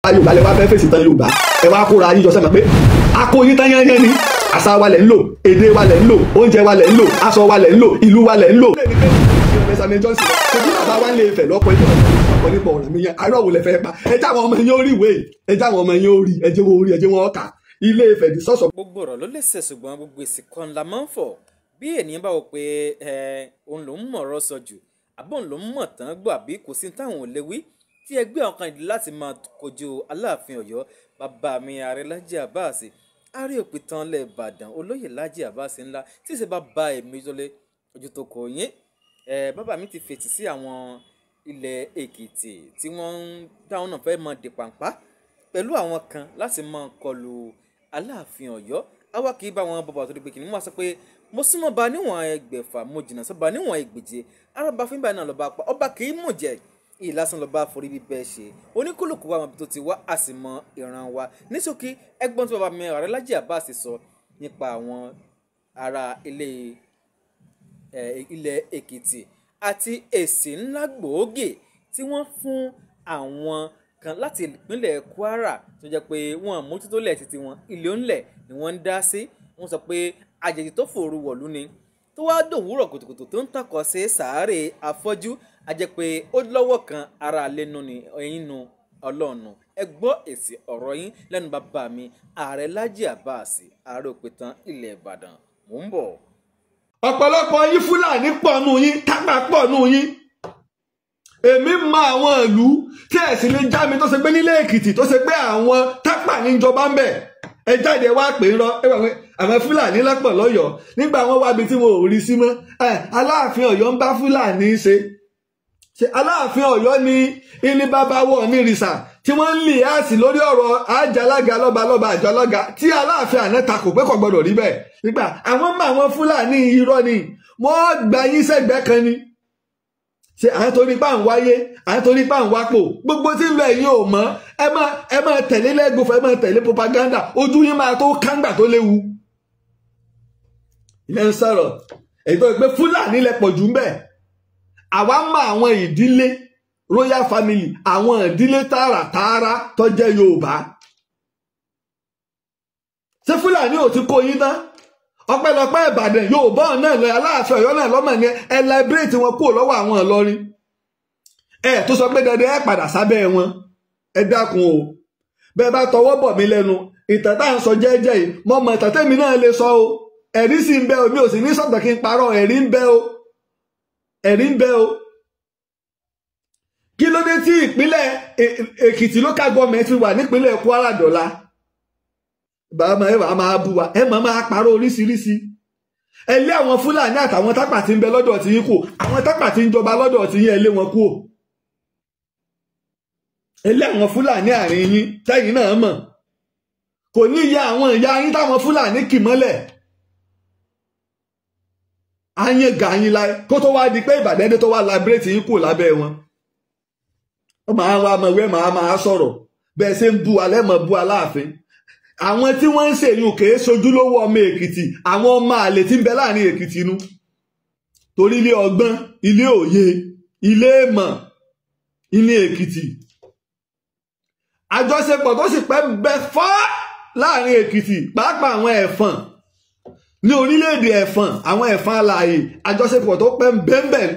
Yorùbá lẹ wá fẹ́ fèsì tán Yorùbá, ẹ wá kóra yín jọ sẹ́mi pé akóyin tán yányán ni. Àṣà wa lẹ̀ ń lò, èdè wa lẹ̀ ń lò, oúnjẹ wa lẹ̀ ń lò, aṣọ wa lẹ̀ ń lò, ìlú wa lẹ̀ ń lò. Ṣèbí bàbá wa ń lè fẹ̀ lọ́pọ̀ ìjọba ọ̀pọ̀ nípa ọ̀rọ̀ mi yẹn, àárọ̀ wo lẹ fẹ́ pa? Ẹ já àwọn ọmọ yín ó rí ìwé, ẹ já àwọn ọmọ yín ó rí, ẹ jẹ́ wọn ó rí, ẹ jẹ́ wọn ó kà. Ilé Ifẹ̀ di sọ́sọ̀. Gbogbo ọ̀rọ̀ ló lè ṣe, ṣùgbọ́n gbogbo èsì kan la máa ń fọ̀. Bí ènìyàn bá wò pé ẹ òun lòún mọ̀ ọ̀rọ̀ sọ jù, àbọ̀ òun lòún mọ̀ tán gbọ́, àbí kò sí táwọn ò lè wí tí ẹgbẹ́ àwọn kan ìdí láti máa kojú Aláàfin Ọ̀yọ́, bàbá mi Ààrẹ Lájí Abbas, Ààrẹ Òpìtàn lẹ̀ Ìbàdàn, olóyè Lájí Abbas ńlá tí ìṣe bàbá èmi jọlé ojú tó kò yín. Bàbá mi ti fètì sí àwọn ilẹ̀ Èkìtì tí wọ́n ń dáhùn náà fẹ́ mọ dìpàǹpá pẹ̀lú àwọn kan láti máa kọlu Aláàfin Ọ̀yọ́. Àwa kì í bá wọn bọ̀bọ̀ àtòrí pé kìnìún wá sọ pé mo súnmọ́ ba níwọ̀n ẹgbẹ̀fà, mo jìnnà sọ́ba níwọ̀n ẹgbẹ̀je, arọ́ba fún ìbáyìí náà lọ́ba pa ọba kì í mú jẹ ìlàsàn lọ́ba forí bíbẹ́ ṣe. Oníkúlùkù wa mọ̀bí tó ti wá, a sì mọ ìran wa. Ní ṣókí, ẹgbọ́n tí bàbá mi Ààrẹ Lájí Abbas sọ nípa àwọn ará ilẹ̀ Èkìtì àti èsì ńlá gbòógì tí wọ́n fún àwọn kan láti ìpínlẹ̀ Kwara tó jẹ́ pé wọ́n mójútó lẹ̀ títí wọn, ilé ńlẹ̀ ni wọ́n ń dá sí. Wọ́n sọ pé àjèjì tó fòru wọ̀lú ni tó wá dòwúrọ̀ kùtùkùtù tó ń tọkọ̀ sí sàárè afọ́jú, a jẹ́ pé ó lọ́wọ́ kan ara lẹ́nu ni ẹ̀yin nu ọlọ́ọ̀nù. Ẹ gbọ́ èsì ọ̀rọ̀ yín lẹ́nu bàbá mi Ààrẹ Lájí Abbas, Ààrẹ Òpìtàn ilẹ̀ Ìbàdàn. Mò ń bọ̀. Ọ̀pọ̀lọpọ̀ yín Fúlàní pọ̀ nù yín, Tápà pọ̀ nù yín. Èmi mọ àwọn ìlú tí ẹ̀ sì lè já mi tó ṣe pé nílé Èkìtì tó ṣe pé àwọn Tápà níjọba ń bẹ̀. Ẹ jáde wá pè ń lọ àwọn Fúlàní lọ́pọ̀ lọ́yọ̀ọ́ nígbà wọn wábi tí wọn ò rí sí mọ́. Aláàfin Ọ̀yọ́ ń bá Fúlàní ṣe. Ṣe Aláàfin Ọ̀yọ́ ni ilé bàbá wọ̀ ní ìrìsà tí wọ́n ń lè áàsì lórí ọ̀rọ̀ àjàlága lọ́balọ́ba àjọlọ́ga tí Aláàfin àná takò pé kò gbọdọ̀ rí bẹ́ẹ̀. Nígbà àwọn mọ àwọn Fúlàní irọ́ ni wọ́n gba yín sẹ́gbẹ́ kan ni. Ṣe à ń torí pa ń wáyé, à ń torí pa ń wápò, gbogbo tí ń lọ ẹ̀yin ò mọ̀. Ẹ máa tẹ̀lé lẹ́gbọ̀fọ̀, ẹ máa tẹ̀lé propaganda, ojú yín máa tó kángbà tó léwu. Ilé ń sọ̀rọ̀ èyí tó pé Fúlàní lẹ pọ̀ jù ń bẹ̀. Àwa mọ àwọn ìdílé royal family, àwọn ìdílé tààràtààrà tó jẹ́ Yorùbá. Ṣé Fúlàní ò ti kó yín tán? Ọpẹ́lọpẹ́ Ìbàdàn Yorùbá náà lọ, Aláàfin Ọ̀yọ́ náà lọ́mọ yẹn, ẹ liberate wọn kúrò lọ́wọ́ àwọn Ìlọrin. Ẹ tó sọ pé dandan ẹ padà sábẹ́ wọn. Ẹ dákun o, bẹ́ẹ̀ bá tọwọ́ bọ̀ mí lẹ́nu, ìtàn tá à ń sọ jẹ́jẹ́ yìí, mo mọ ìtàn tẹ́mi náà lè sọ o. Ẹ̀rí sì ń bẹ o, mi ò sì ní sọ̀tàn kí n parọ́, ẹ̀rí ń bẹ o, ẹ̀rí ń bẹ o. Kí ló dé tí ìpínlẹ̀ Èkìtì local government fi wà nípínlẹ̀ Kwara dọ̀la? Bàbá ẹ máa bú wa, ẹ máa parọ́ oríṣiríṣi. Ẹ lé àwọn Fúlàní àtàwọn Tápà tí ń bẹ lọ́dọ̀ tí yín kù, àwọn Tápà tí ń jọba lọ́dọ̀ tí yín, ẹ lé wọn kú. Ẹ lé àwọn Fúlàní àárín yín tẹ́yìn náà mọ̀. Kò ní ìyá àwọn ìyá yín táwọn Fúlàní kì mọ́lẹ̀. Àyìn gàyìn láì kó tó wá di pé Ìbàdàn dé tó wá labírètì yín kù lábẹ́ wọn. Ó máa wá mọ̀ wẹ́ máa sọ̀rọ̀ bẹ́ẹ̀ ṣe ń bu alẹ́ mọ̀ bu Aláàfin. Àwọn tí wọ́n ń ṣèyún kèé sojúlówó ọmọ Èkìtì, àwọn ọmọ àlè tí ń bẹ láàrin Èkìtì inú. Torí ilé ọgbọ́n, ilé òye, ilé ìmọ̀, ilé Èkìtì. Àjọṣepọ̀ tó sì pẹ́ bẹ fọ́ láàrin Èkìtì, pàápàá àwọn Ẹ̀fọ̀n ní orílẹ̀-èdè Ẹ̀fọ̀n, àwọn Ẹ̀fọ̀n alààyè, àjọṣepọ̀ tó pẹ́ bẹ́ẹ̀nbẹ́ẹ̀.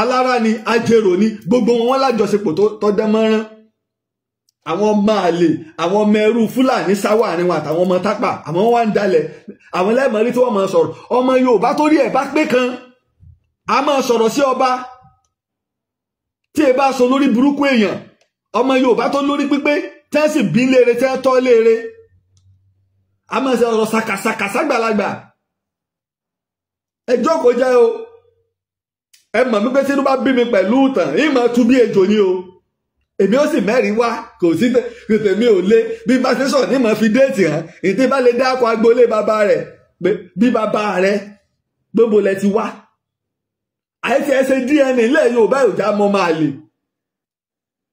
Alára ni, Ajérò ni, gbogbo wọn lájọṣepọ̀ tó dán mọ́rán. Àwọn ọmọ àlè, àwọn ọmọ ẹrú Fúlàní sáwà ni wọn àtàwọn ọmọ Tápà, àwọn wá ń dalẹ̀, àwọn lẹ́mọ̀rí tí wọ́n máa sọ̀rọ̀. Ọmọ Yorùbá tó rí ẹ̀ bá pé kan, a máa sọ̀rọ̀ sí ọba. Tí ẹ bá sọ lórí burúkú èèyàn, ọmọ Yorùbá tó lórí pípé, tẹ́ sì bí léere, tẹ́ tọ́ léere, a máa sọ̀rọ̀ sàkàsàkà ságbàlagbà. Ẹ jókòó jẹ́ o. Ẹ mọ̀ mí pé tí inú bá bí mi pẹ̀lú ìtàn, ìmọ̀ tú bí ejò ni o. Èmi ó sì mẹ́rin wá, kò sí tèmi ò lé. Bí bá ṣe sọ̀rọ̀ ní mọ̀ fi déètì hàn, ìdí bá lè dáko agboolé bàbá rẹ̀ bí bàbá rẹ̀ gbogbo lẹ ti wá. Àìsí ẹsẹ̀ DNA ilẹ̀ Yorùbá ò já mọ́ máa lè.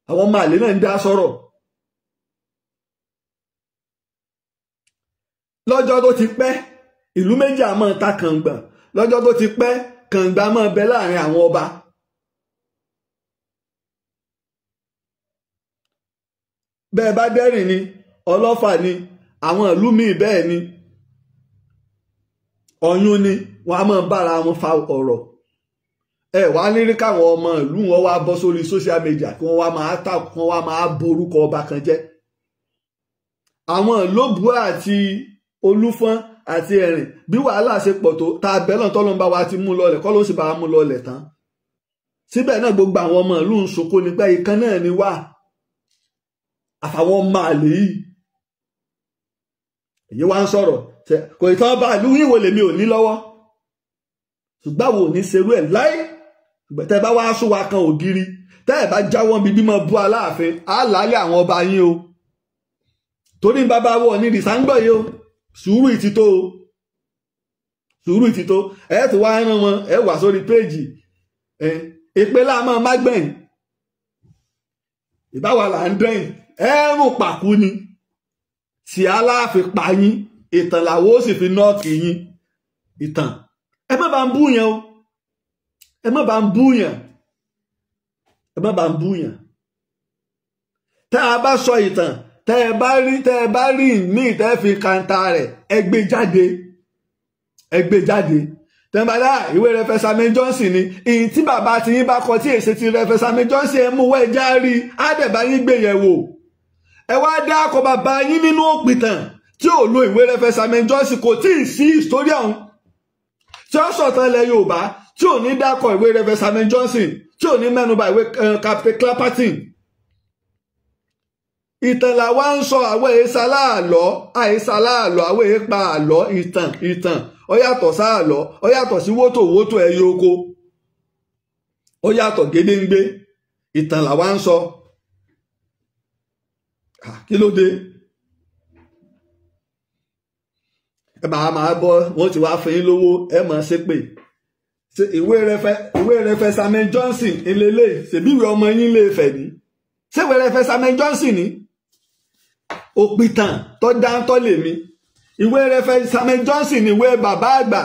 Àwọn máa lè náà ń dá sọ̀rọ̀. Lọ́jọ́ tó ti pẹ́, ìlú méjì àmọ́ ta kàngbọ̀n. Lọ́jọ́ tó ti pẹ́, kàngbà máa bẹ láàrin àwọn ọba. Bẹ́ẹ̀ bá dẹ́rìn ni, Ọlọ́fà ni, àwọn ìlú míì bẹ́ẹ̀ ni, Ọ̀yún ni, wọ́n á máa bára wọn fa ọ̀rọ̀. Ẹ wá nírí káwọn ọmọ ìlú wọn wá bọ́ sórí social media kí wọ́n wá máa tà, kí wọ́n wá máa borúkọ ọba kan jẹ́. Àwọn Ìlóbù àti Olúfọ́n àti Ẹ̀rìn, bí wàhálà ṣe pọ̀ tó, tá a bẹ́lọ̀ tọ́lọ́ ń bá wa ti mú lọlẹ̀, kọ́ ló sì bá wa mú lọlẹ̀ tán. Síbẹ̀ náà gbogbo àwọn ọmọ ìlú ń sunkún ní pé ìkan náà ni wá, àfàwọn ọmọ àlè yìí. Èyí wá ń sọ̀rọ̀ kò ì tán bá ìlú yìí wo lèmi ò ní lọ́wọ́, ṣùgbọ́n àwọn ò ní ṣerú ẹ̀ láì. Tẹ́ bá wá sún wa kan ògiri, tẹ́ ẹ̀ bá jáwọ́ bí bímọ bú Aláàfin, á lálẹ́ àwọn ọba yín o. Torí bàbá wọ̀ ní rìsáńgbọ̀ yìí o, sùúrù ìtìtò o, sùúrù ìtìtò. Ẹ ti wá rán wọn, ẹ wà sórí péèjì ìpè láàmú mágbẹ̀yìn, ìbáwa là ń dẹ́yìn, ẹ rùn pàkú ni tí Aláàfin pa yín, ìtàn làwọ̀ ó sì fi nọ́ọ̀kì yín. Ìtàn, ẹ má bá ń bú yẹn o, ẹ má bá ń bú yẹn, ẹ má bá ń bú yẹn. Tẹ́ a bá sọ ìtàn, tẹ́ ẹ bá rí míì tẹ́ fi kanta rẹ̀, ẹ gbé jáde, ẹ gbé jáde. Tẹ́nbàdá ìwé Reverend Samuel Johnson ni, ìyìn tí bàbá ti yín bá kọ tí èsì ti Reverend Samuel Johnson, ẹ mú wá, ẹ já rí, á dẹ̀ bá yín gbé yẹ̀ wò. Ẹ wá dá akọ bàbá yín nínú òpìtàn tí ò lo ìwé Reverend Samuel Johnson, kò tí ì sí ìsítóríà ọ̀hún tí ó sọ̀tàn ilẹ̀ Yorùbá tí ò ní dákọ̀ ìwé Reverend Samuel Johnson, tí ò ní mẹ́nuba ìwé Captain Clapperton. Ìtàn làwa ń sọ, àwọn èsà láàlọ́, àìsà láàlọ́, àwọn èèpa àlọ́. Ìtàn, ìtàn ó yàtọ̀ sáàlọ́, ó yàtọ̀ sí wótò wótò ẹyẹ oko, ó yàtọ̀ gédéǹgbé. Ìtàn làwa ń sọ. Kí ló dé? Ẹ máa bọ́, wọ́n ti wá fún yín lówó, ẹ máa ṣépè. Ìwé Reverend Samuel Johnson ìlélẹ̀, ṣèbí ìwé ọmọ yín lè fẹ̀ ní. Ṣé ìwé Reverend Samuel Johnson ni? Òpìtàn tó dáńtọ́ lèmi. Ìwé Reverend Samuel Johnson ni ìwé bàbá àgbà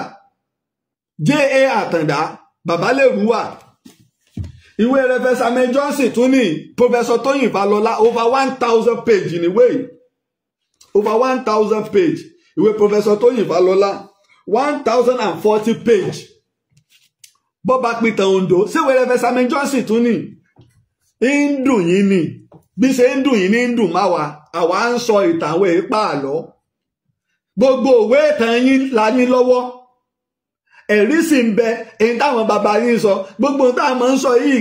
J.A. Àtàndá, bàbá lè rúwà. Ìwé Reverend Samuel Johnson tún ní Professor Tóyìn Fálọlá, over 1000 page níwé yìí, over 1000 page ìwé Professor Tóyìn Fálọlá, 1040 page. Bọ́ba pìtàn Oǹdó, ṣé ìwé Reverend Samuel Johnson tún ní? Ń dùn yín ni, bí ṣe ń dùn yín ní ń dùn má wa. Àwa ń sọ ìtàn àwọn èèpà àlọ́. Gbogbo òwe ìtàn yín la ní lọ́wọ́, ẹ̀rí sì ń bẹ èyí táwọn bàbá yín sọ. Gbogbo táwọn máa ń sọ yìí,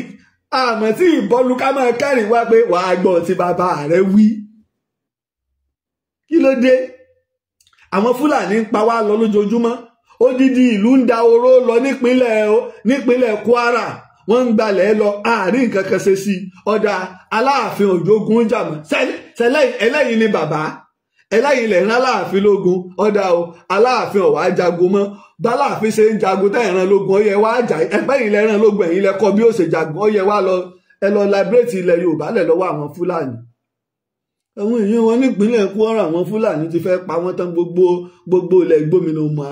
àmọ́ tí ìbọlú ká máa kẹ́rìn wá pé wàá gbọ́ tí bàbá rẹ̀ wí. Kí ló dé? Àwọn Fúlàní ń pa wá lọ lójoojúmọ́. Odidi ìlú ń da oró lọ nípínlẹ̀ Kwara, wọ́n ń gbalẹ̀ lọ, àárín nǹkan kan ṣe sí. Ọ̀dà Aláàfin òjògùn jàmọ́, sẹ́lẹ̀ ẹlẹ́yìn ni bàbá, ẹlẹ́yìn lẹ̀ rán Aláàfin lógun. Ọ̀dà o, Aláàfin ọ̀wá jagun mọ́. Báláàfin ṣe ń jagun tẹ́ ẹ̀ràn lógun, ọyẹ wá jà, ẹgbẹ́ yìí lẹ́ràn lógun, ẹ̀yìn lẹ́kọ́ bí ó ṣe jagun, ọyẹ wá lọ, ẹ lọ liberate ilẹ̀ Yorùbá lẹ̀ lọ́wọ́ àwọn Fúlàní. Àwọn èèyàn wọn nípínlẹ̀ Kwara, àwọn Fúlàní ti fẹ́ pa wọ́n tán, gbogbo ilẹ̀ gómìnà mọ̀.